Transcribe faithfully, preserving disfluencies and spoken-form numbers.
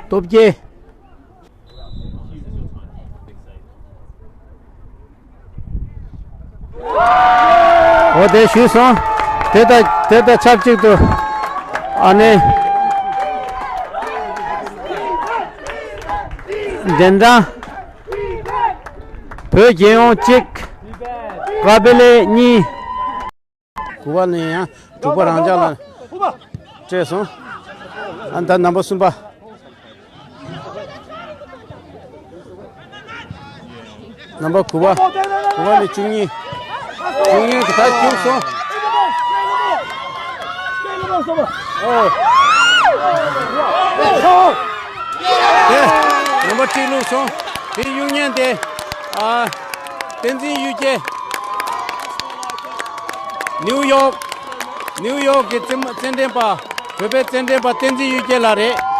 སྟོབས་རྒྱལ། འོ་དེ་ཞུས་སོང་། དེ་དང་དེ་དང་ཆབས་ཅིག་ཏུ་ཨ་ནི་འགྲན་ཟླ་བོད་རྒྱལ་ཡོངས་གཅིག་ཀ་བེ་ལེ་གཉིས། གུ་བ་ནས་ཡང་དྲུག་པ་རང་འཇགས་ལ་སྤྲད་སོང་། ཨ་ད་རྣམ་པ་གསུམ་པ། རྣམ་པ་དགུ་པ། དགུ་པ་ནས་བཅུ་གཉིས། བཅུ་གཉིས་ཀྱི་ད་རྒྱུགས་སོང་། ཨོ། དེ་རྣམ་པ་གཅིག་བླུགས་སོང་། དེ་གཡུག་བརྙན་དེ། ཨ། བསྟན་འཛིན་གཡུ་རྒྱལ། ནིའུ་ཡོག་ནིའུ་ཡོག་གི་རྩེད་མ་རྩེད་འགྲན་པ། བོད་པའི་རྩེད་འགྲན་པ་བསྟན་འཛིན་གཡུ་རྒྱལ་ལགས་རེད།